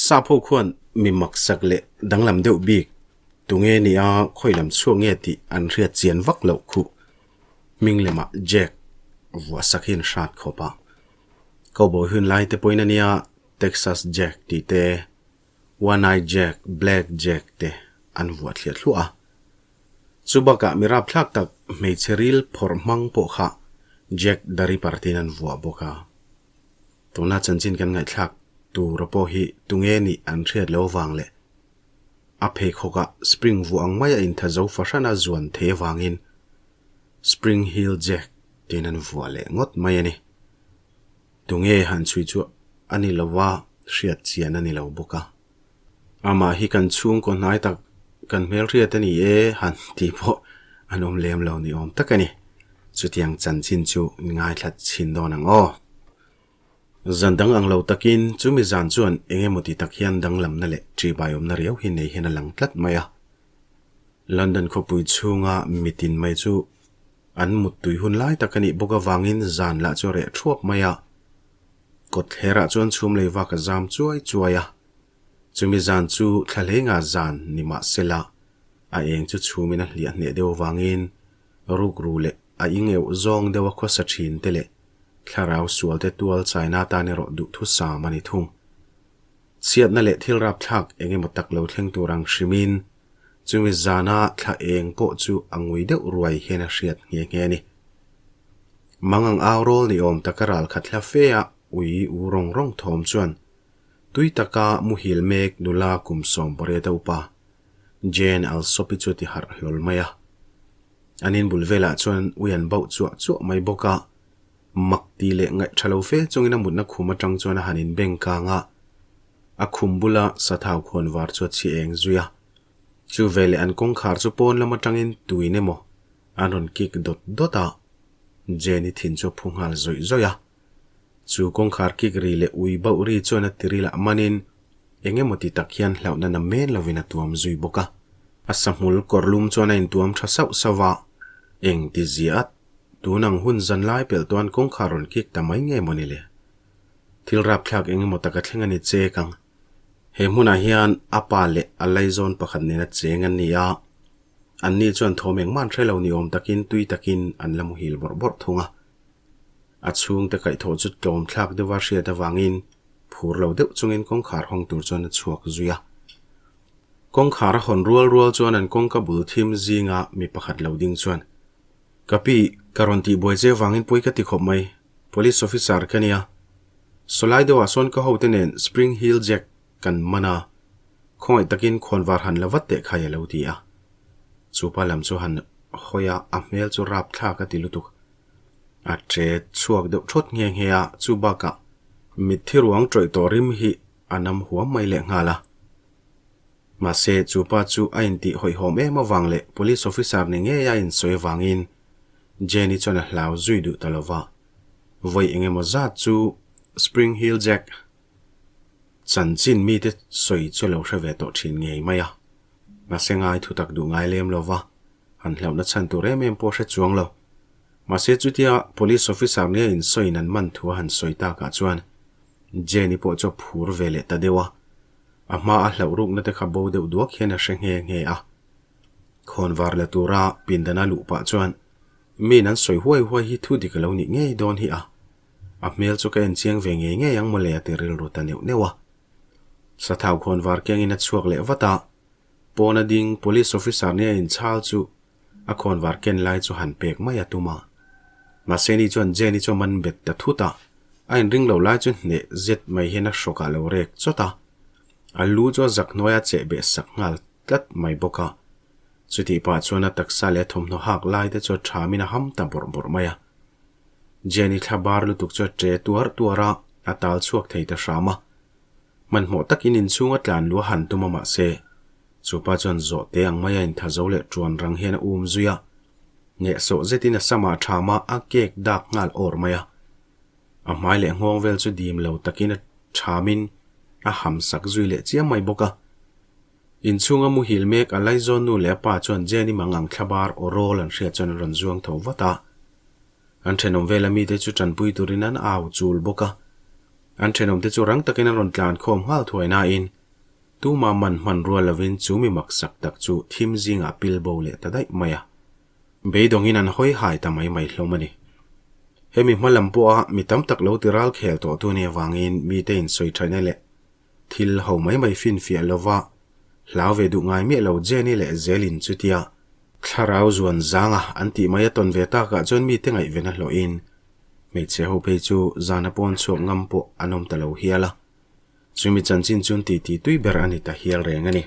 Sap ho khuan mi maksak leh danglam deuh bik tunge nia khawi lam chhuak nge tih an hriat chian vak loh khuh hming lemah Jack vuah sak hi an hrat khawp a. Cowboy hun lai te pawhin a nia Texas Jack tih te, One Eye Jack, Black Jack te an vuah thliah thluah a. Chu bakah mi rapthlak tak hmeichhe ril phawrh hmang pawh kha Jack the Ripper tiin an vuah bawk a. Tuna chanchin kan ngaihthlak tura pawh hi tunge nih an hriat lo vang leh a pheikhawkah spring vuah ang mai a intha zo fahran a zuan thei avangin Spring Heel Jack tiin an vuah leh ngawt mai a ni. Tunge han chhui chu a ni lova hriat chian a ni lo bawk a. Amah hi kan chhungkaw hnai tak kan hmelhriat a ni e han tih pawh an awm lem lo ni awm tak a ni. Chutiang chanchin chu ngaithla chhin dawn ang aw. Zan dang ang lo takin chumi zan chuan eng emaw ti tak hian danglamna leh ṭihbai awmna riau hi nei hian a lang tlat mai a. London khawpui chhunga mitin mai chu an muttui hun lai tak a nih bawk avangin zan lah chu a reh thuap mai a. Kawtthlerah chuan chhum lei vak a zam chuai chuai a, chumi zan chu thlahleinga zan ni mah sela a eng chu chhumin a hliah hneh deuh avangin rukru leh a ingeuh zawng deuha khawsa thin te leh thlarau sual te tual chaina atan erawh duhthusam a ni thung. Chhiatna leh thil rapthlak eng emaw tak lo thleng tur ang hrimin chumi zana thla eng pawh chu a ngui deuh ruai hian a hriat nghe nghe a ni. Mangang au rawl ni awm taka ral khat hla fe a ui u rawng rawng thawm chuan tui taka muhil mek nula kum 18 a upa Jane Alsop-i chu a ti harh hlawl mai a. An inbul velah chuan ui an bauh chuah chuah mai bawk a, mak ti leh ngaih tha lo fe chungin a mutna khum atang chuan a han inbeng kang a, a khum bula sathau khawn var chu a chhi eng zui a. Chu veleh an kawngkhar chu pawn lam atangin tuin emaw An rawn kik dawt dawt a, Jenny thin chu a phu nghal zawih zawih a. Chu kawngkhar kik ri leh ui bauh ri chuan a tiril ah manin eng emaw ti tak hian hlauhna na men lovin a tuam zui bawk a. A sahmul kawr lum chuan a intuam tha sauh sauh a, eng ti ziah tun ang hun zan lai pelh tuan kawngkhar rawn kik ta mai nge maw ni le? Thil rapthlak eng emaw tak a thleng a ni chek ang. He hmunah hian a pa leh a laizawn pakhat nena cheng an ni a. Anni chuan thawm engmah an hre lo ni awm takin tui takin an la muhil bawrh bawrh thung a. A chhungte kaihthawh chu tlawm thlak deuha hriat avangin phur lo deuh chungin kawngkhar hawng tur chuan a chhuak zui a. Kawngkhar a hawn rual rual chuan an kawngka bul thim zinga mi pakhat lo ding chuan, Ka pi, ka rawn tihbuai che avangin pawi ka ti khawp mai, Police Officer ka nia. Sawlai deuhah sawn ka hote nen Spring Heel Jack kan man a. Khawngaih takin khawnvar han la vat teh khai a lo ti a. Chupa lam chu han hawi a, a hmel chu rap thlak a ti lutuk. A ṭe chhuak deuh ṭhawt nghe nghe a, chu bakah mitthi ruang ṭawih tawh rim hi a nam huam mai leh nghal a. Mahse, chupa chu a intih hawihhawm em avang leh police officer ni ngei a insawi avangin Jenny chuan a hlau zui duh ta lo va. Vawi engemaw zat chu Spring Heel Jack Chanchin mite sawi chu lo hre ve tawh thin ngei mai a. Mahse ngai thu tak duh ngai lem lo va, han hlauhna chhan tur em em pawh hre chuang lo. Mahse chutia Police Officer nia insawiin an man thu a han sawi takah chuan Jenny pawh chu a phur ve leh ta deuh a. A hma a hlauh rukna te kha bo deuh duak hian a hre nghe nghe a. Khawnvar la tura pindana luh pah chuan miin an sawi huai huai hi thu dik a lo nih ngei dawn hi a. A hmel chu ka en chiang ve ngei ngei ang mawle a ti rilru ta neuh neuh a. Sathau khawn var kengin a chhuak leh vat a, pawna ding police officer nia inchhal chu a khawn var ken lai chu han pek mai a tum a. Mahse ni chuan Jenny chu a man bet ta thut a, a inring lo lai chu hneh zet mai hian a hrawkah lo rek chawt a. A lu chu a zak hnuaia cheh beh sak nghal tlat mai bawk a. Chutih pah chuan a taksa leh a thawmhnaw hak lai te chu a thamin a ham ta bawrh bawrh mai a. Jenny thla bar lutuk chu a ṭe tuar tuar a, a tal chhuak thei ta hram a. Hmanhmawh takin inchhung a tlan luah han tum a mahse, chupa chuan zawh te ang maia intha zo leh ṭuan rang hian a um zui a. Hnehsawh zetin a samah ṭham a, a kek dak nghal awr mai a. A hmai leh nghawng vel chu dim lo takin a ṭhamin a ham sak zui leh chiam mai bawk a. Inchhunga muhil mek a laizawn nu leh a pa chuan Jenny mangang thla bar aw rawl an hriat chuan an rawn zuang tho vat a. An thenawm vela mite chu tanpui turin an au chul bawk a. An thenawmte chu rang takin an rawn tlan khawm nghal thuai nain tuma man hman rual lovin chu mi maksak tak chu thim zingah pil bo leh ta daih mai a. Beidawngin an hawi hai ta mai mai hlawm a ni. Hemi hma lam pawha mi tam tak lo ti ral khel tawh tu nih avangin mite insawi thaihna leh thil ho mai mai finfiah lova hlau ve duh ngai miah lo Jenny leh Zelin chutia thlarau zuan zanga an tih mai a tawn ve takah chuan mite ngaihven a hlawhin hmeichhe ho phei chu zana pawn chhuak ngam pawh an awm ta lo hial a. Chumi chanchin chuan titi tui ber a ni ta hial reng a ni.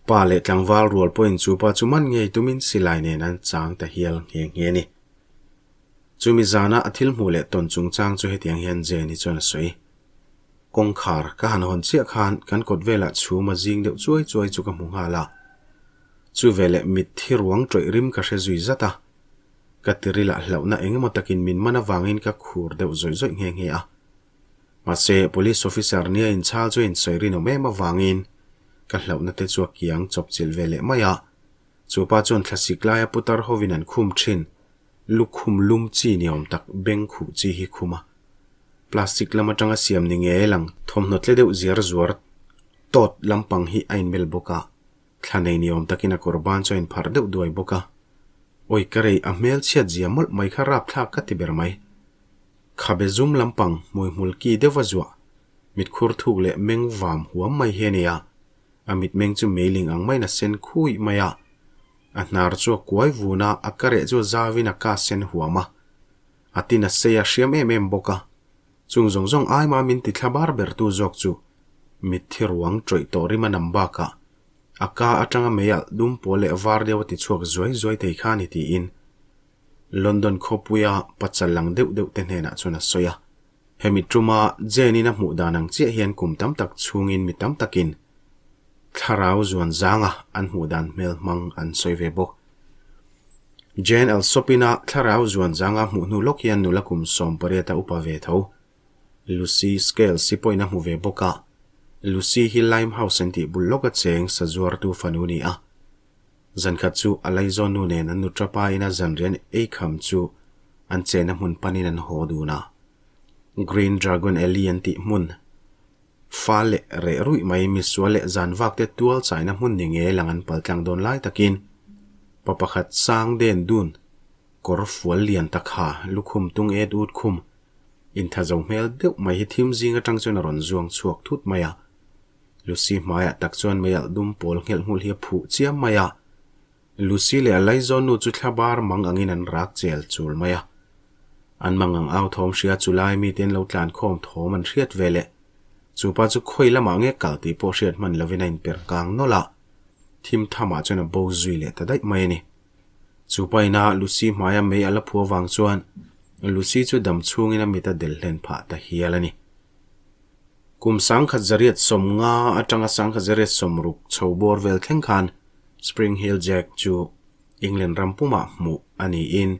Pa leh tlangval rual pawhin chu pa chu man ngei tumin silai nen an chang ta hial nghe nghe a ni. Chumi zana a thil hmuh leh tawn chungchang chu hetiang hian Jenny chuan a sawi. Kawngkhar ka han hawn chiah khan kan kawt velah chhum a zing deuh chuai chuai chu ka hmu nghal a. Chu veleh mitthi ruang tawih rim ka hre zui zat a. Ka tirilah hlauhna engemaw takin min man avangin ka khur deuh zawih zawih nghe nghe a. Mahse, Police Officer nia inchhal chu insawi rinawm em avangin ka hlauhna te chu a kiang chawp chilh ve leh mai a. Chu pa chuan thlasik laia putar hovin an khum thin, lukhum lum chi ni awm tak beng khuh chi hi khum a. Plastic lam atanga siam ni ngei lang thawmhnaw tle deuh ziar zuar tawt lampang hi a inmel bawk a. Thla nei ni awm takin a kawr ban chu a inpharh deuh duai bawk a. Awi ka rei a hmel chhiat zia mawlh mai kha rapthlak ka ti ber mai. Khabe zum lampang hmuihmul ki deuh a zuah, mitkhur thuk leh meng vam huam mai hi a ni a, a mitmeng chu meiling ang maiin a sen khuih mai a, a hnar chu a kuai vun a, a kareh chu a zavin a ka sen huam a, a tin a sei a hriam em em bawk a, chung zawng zawng aima min ti thla bar ber tu zawk chu mitthi ruang tawih tawh rim a nam bakah a ka atanga mei alh dum pawl leh var deuh a ti chhuak zuai zuai thei kha a ni tiin London khawpuia pachal lang deuh deuh te hnenah chuan a sawi a. Hemi tuma Jane-in a hmuh dan ang chiah hian kum tam tak chhungin mi tam takin thlarau zuan zanga an hmuh dan hmel hmang an sawi ve bawk. Jane Alsop-ina thlarau zuan zanga hmuh hnu lawk hian nula kum 18 a upa ve tho. Lucy Scales-i pawhin a hmu ve bawk a. Lucy hi Limehouse an tih bul lawka cheng sazuartu fanu ni a. Zankhat chu a laizawn nu nen an nutra pa ina zanrian ei kham chu an chena hmun panin an haw dun a. Green Dragon Alley an tih hmun, fa leh reh ruih mai misual leh zan vak te tual chaina hmun ni nge lang an pal tlang dawn lai takin pa pakhat sang den dun kawr fual lian tak ha lukhum tung et ut khum inthazo hmel deuh mai hi thim zing atang chuan a rawn zuang chhuak thut mai a. Lucy hmaiah tak chuan meialh dum pawl nghelh nghulh hi a phuh chiam mai a. Lucy leh a laizawn nu chu thla bar mang angin an rak chel chul mai a. An mang ang au thawm hria chu lai mite an lo tlan khawm thawm an hriat ve leh. Chu pa chu khawi lamah nge kal tih pawh hriat hman lovin a inper kang nawlh a. Thim thamah chuan a bo zui leh ta daih mai a ni. Chu pa ina Lucy hmaia mei a la phu avang chuan Lucy chu dam chhungin a mit a del hlen phah ta hial a ni. Kum 1950 atanga 1960 chho bawr vel thleng khan Spring Hill Jack chu England ram pumah hmuh a niin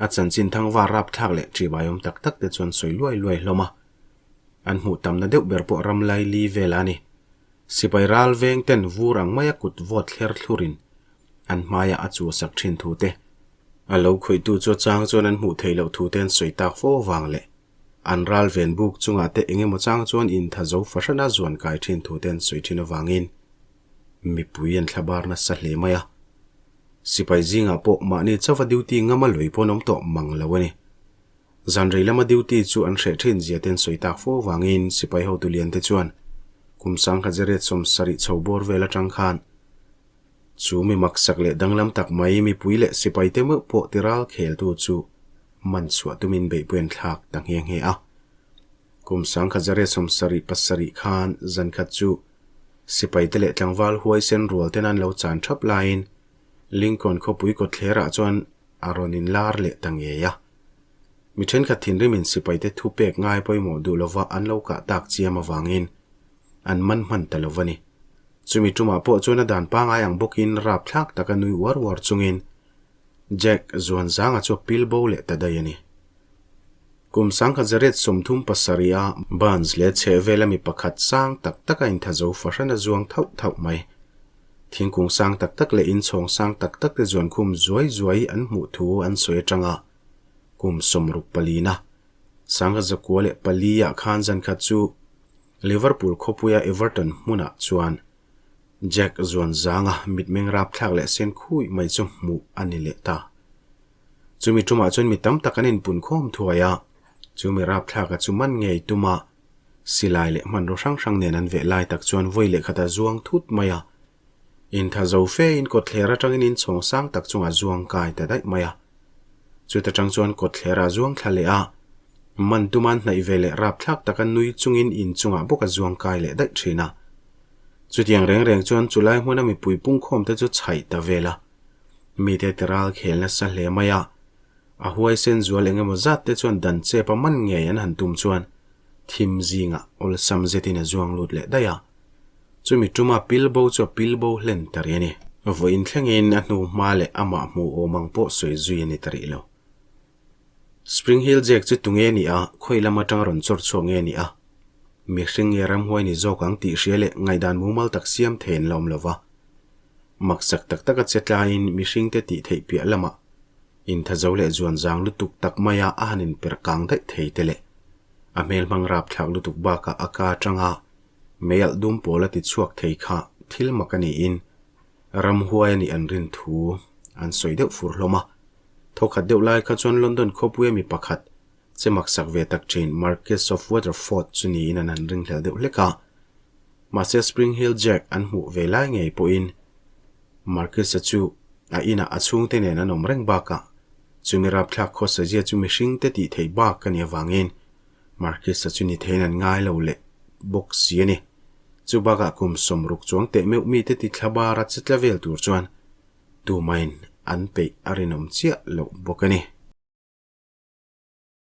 a chanchin thangvar rapthlak leh ṭihbaiawm tak tak te chuan sawi luai luai hlawm a. An hmuh tamna deuh ber pawh ram laili velah a ni. Sipai ral veng ten vur ang maia kut vawt thler thlurin an hmaiah a chuhsak thin thu te, a lo khawihtu chu a chang chuan an hmuh theih loh thu te an sawi tak fo avang leh An ral ven buk chungah te eng emaw chang chuan intha zo fahrana zuan kai thin thu te an sawi thin avangin mipui an thlabar nasa hle mai a. Sipai zingah pawh mahni chauva duty ngama lui pawn awm tawh mang lo a ni. Zanrei lama duty chu an hreh thin zia te an sawi tak fo avangin sipai hotu lian te chuan kum 1970 chho bawr vel atang khan chu mi maksak leh danglam tak mai mipui leh sipai te meuh pawh ti ral kheltu chu man chhuah tumin beihpui an thlak ta nghe nghe a. Kum 1977 khan zankhat chu sipai te leh tlangval huaisen rual ten an lo chan thap laiin Lincoln khawpui kawtthlerah chuan a rawn inlar leh ta ngei a. Mi thenkhat thinrimin sipai te thu pek ngai pawimawh duh lova an lo kah tak chiam avangin an man hman ta lo a ni. Chumi tumah pawh chuan a dan pangai ang bawkin rapthlak taka nui uar uar chungin Jack Zuanzanga chu a pil bo leh ta daih a ni. Kum 1937 a Burns leh chhehvela mi pakhat sang tak tak a intha zo fahran a zuang thauh thauh mai. Thingkung sang tak tak leh inchhawng sang tak tak te zuankhum zuai zuai an hmuh thu an sawi atanga kum 64 na. 1904 ah khan zan khat chu Liverpool khawpuia Everton hmunah chuan Jack zuan zanga mitmeng rapthlak leh sen khui mai chu hmuh a ni leh ta. Chumi tumah chuan mi tam tak an inpun khawm thuai a, chumi rapthlaka chu man ngei tuma silai leh hmanraw hrang hrang nen an veh lai tak chuan vawi leh khat a zuang thut mai a. Intha zo fe in kawtthler atangin inchhawng sang tak chungah zuang kai ta daih mai a. Chuta tang chuan kawtthler a zuang thla leh a, man tuman hnaih ve leh rapthlak taka nui chungin inchungah bawk a zuang kai leh daih thin a. Chutiang reng reng chuan chulai hmuna mipui pungkhawm te chu chhaih ta vel a. Mite ti ral khel nasa hle mai a, a huaisen zual eng emaw zat te chuan dan chep a man ngei an han tum chuan thim zingah awlsam zetin a zuang lut leh daih a. Chumi tuma pilbo chu a pilbo hlen ta rih a ni. Vawiin thlengin a hnu hma leh amah hmuh awm ang pawh sawi zui a ni ta rih lo. Spring Hill Jack chu tunge ni a, khawi lam atanga rawn chawr chhuak nge ni a? Mihring nge ramhuai ni zawk ang tih hria leh ngaihdan mumal tak siam thei an la awm lo va. Maksak tak taka che tlaiin mihringte tih theih piah lamah inthazo leh zuan zang lutuk tak maia a han inperh kang daih thei te leh a hmelhmang rapthlak lutuk bakah a ka atanga mei alh dum pawl a ti chhuak thei kha thil mak a niin ramhuai a nih an rin thu an sawi deuh fur hlawm a. Thawkhat deuh lai kha chuan London khawpuia mi pakhat che maksak ve tak thin Marquess of Waterford chu niin an han ringhlel deuh hlek a. Mahse Spring Hill Jack an hmuh ve lai ngei pawhin Marquess-a chu a inah a chhungte nen an awm reng bakah chumi rapthlak khawsazia chu mihringte tih theih bak a nih avangin Marquess-a chu ni theiin an ngai lo leh bawk si a ni. Chu bakah kum 60 chuang teh meuh mite ti thla bara che tla vel tur chuan tumain an peih a rinawm chiah loh bawk a ni.